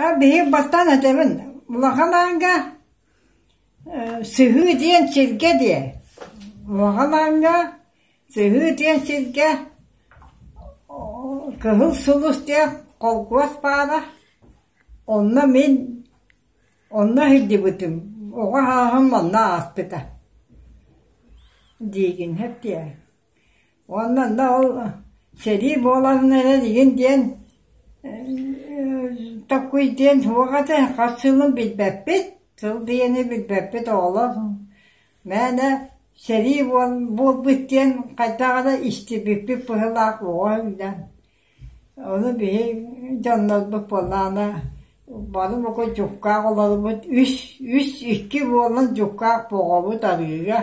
А биһиги бастаан этэбин, улахан ааҥҥа Сыһыы диэн сиргэ диэ, улахан ааҥҥа Сыһыы диэн сиргэ Кыһыл сулус диэн холкуос баара, онно мин онно сылдьыбытым, оҕо сааһым онно ааспыта диигин сөп диэ. Уонна онно ол сэрии буолан эрэр игин диэн таккуй диэн суох этэ, хас сылын билбэппит, сыл диэни билбэппит оҕолор. Мээнэ сэрии буолбут диэн хайдах эрэ истибиппит быһыылаах оҕо сылдьан. Ону биһи дьоннорбут буоллаҕына бары бука дьуккаах олорбут үс үс икки буолан дьуккаах боҕобут арыыга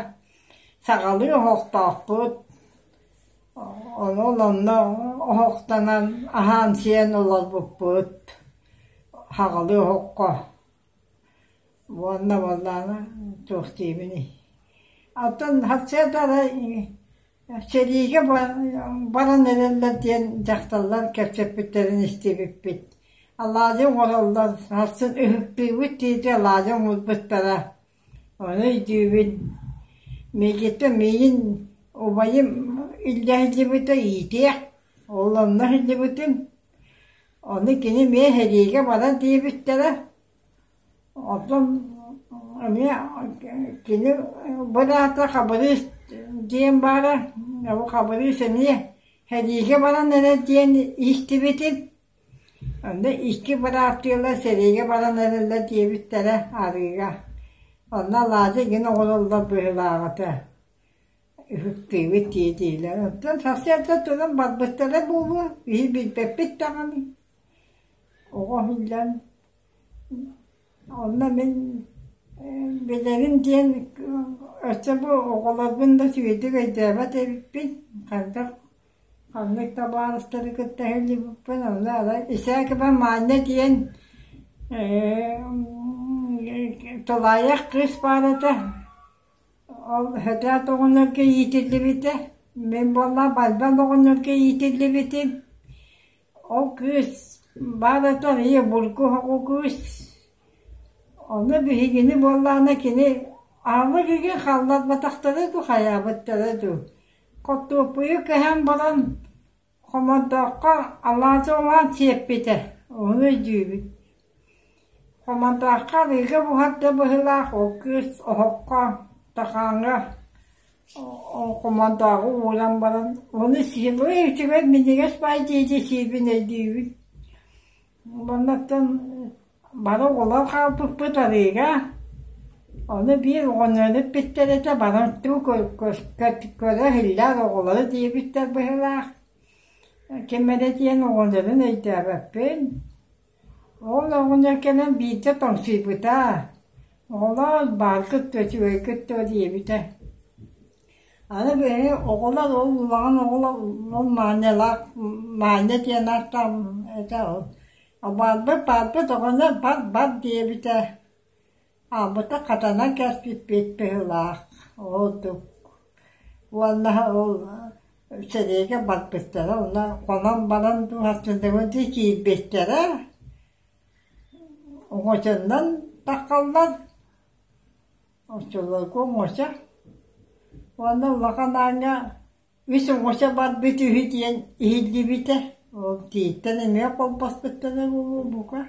саҕалыы оһохтоохпут онон онно оһохтонон аһаан-сиэн олорбуппут саҕалыы оһоххо уонна буоллаҕына туох диибиний оттон сарсыарда арай сэриигэ баран эрэллэр диэн дьахталлар кэпсэппиттэрин истибиппит алаадьы оҥороллор сарсын ыһыктыыбыт дии-дии алаадьы оҥорбуттара Ону өйдүүбүн, миигиттэн миигин убайым илдьэ сылдьыбыта иитиэх, ол онно сылдьыбытым. Ону кини эмиэ сэриигэ барар диэбиттэрэ. Оттон эмиэ кини быраата Хабырыыс диэн баара, ол Хабырыыс эмиэ сэриигэ баран эрэр диэн истибитим. Онно икки бырааттыылар сэриигэ баран эрэллэр диэбиттэрэ арыыга. Онно алаадьы игин оҥороллор быһыылааҕыта ыһыктыыбыт дии-диилэр. Оттон сарсыарда туран барбыттара буолуо, биһи билбэппит даҕаны. Оҕо иһиллэн онно мин билэрим диэн өссө бу оҕолорбун да үчүгэйдик өйдөөбөт эбиппин, хайдах Ханнык табаарыстары кытта сылдьыбыппын онно арай Исаакова Маня диэн тулаайах кыыс баар этэ. Ол Хөтөөт оҕонньорго иитиллибитэ. Мин буоллар Байбал оҕонньорго иитиллибитим. Ол кыыс баар этэ ийэ булку оҕо кыыс. Ону биһигини буоллаҕына кини аалык игин хаалларбатахтара дуу, хайаабыттара дуу. Хортуоппуйу кэһэн баран хомордооххо алаадьы оҥоон сиэппитэ, ону өйдүүбүн. Хомордооххо арыыга буһарда быһыылаах ол кыыс оһоххо, тахааҥҥа хомордооҕу ууран баран ону сиир, ой үчүгэй минньигэс баай дии-дии сиирбин өйдүүбүн. Уоннаттан бары оҕолор хаалбыппыт арыыга, ону биир оҕонньору эппиттэр этэ, баран туу көрө иһиллээр оҕолору диэбиттэр быһыылаах. Ким эрэ диэн оҕонньорун өйдөөбөппүн. Ол оҕонньор кэлэн биирдэ тоҥсуйбута, оҕолоор бааргыт дуо, үчүгэйгит дуо диэбитэ. Аны биһиги оҕолор ол улахан оҕолор ол Маанньалаах Маанньа диэн ааттаах этэ ол барбыт барбыт оҕонньор бар бар диэбитэ аабыта хатанан кэспиппит быһыылаах ордук уонна ол сэриигэ барбыттара уонна хонон баран дуу дии киирбиттэрэ оҥочоннон таххаллар Оччолорго оҥочо уонна улахан ааҥҥа үс оҥочо барбыт үһү диэн иһиллибитэ. Ол тииттэн эмиэ холбоспуттара буолуо бука.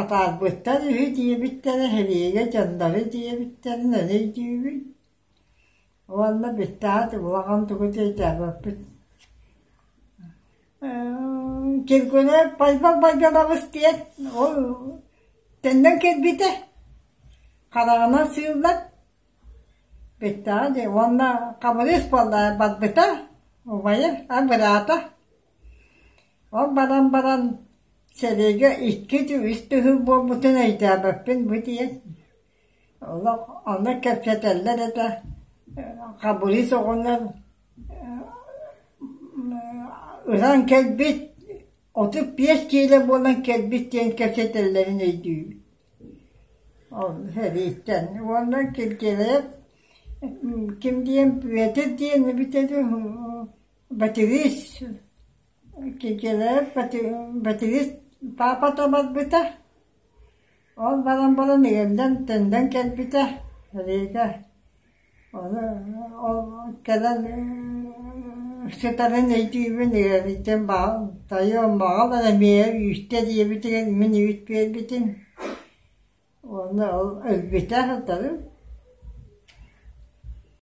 Атаарбыттар үһү диэбиттэрэ, сэриигэ дьоннору диэбиттэрин ону өйдүүбүн. Уонна бүттэҕит улахан тугу да өйдөөбөппүт. Киргинэ Байбал Байбалабыс диэн ол төннөн кэлбитэ. Хараҕынан сыыллан бүттэҕэ дии уонна хабырыыс буолла барбыта убайа, а быраата. Ол баран баран сэриигэ икки үс тыһы буолбутун өйдөөбөппүн бу диэн. Олох онно кэпсэтэллэр этэ Хабырыыс оҕонньор ыран кэлбит 35 киилэ буолан кэлбит диэн кэпсэтэллэрин өйдүүбүн. Ол сэрииттэн уонна Киргиэлэйэп ким диэн Петр диэн эбитэ дуу Батириис Киргиэлэйэп Батириис. Паапата барбыта. Ол баран баран ыалдьан төннөн кэлбитэ Рига. Ону ол кэлэн сытарын өйдүүбүн ыарыйтан тойон баҕал эрэ миэхэ үүттэ диэбитигэр мин үүт биэрбитим. Уонна ол өлбүтэ сытарын.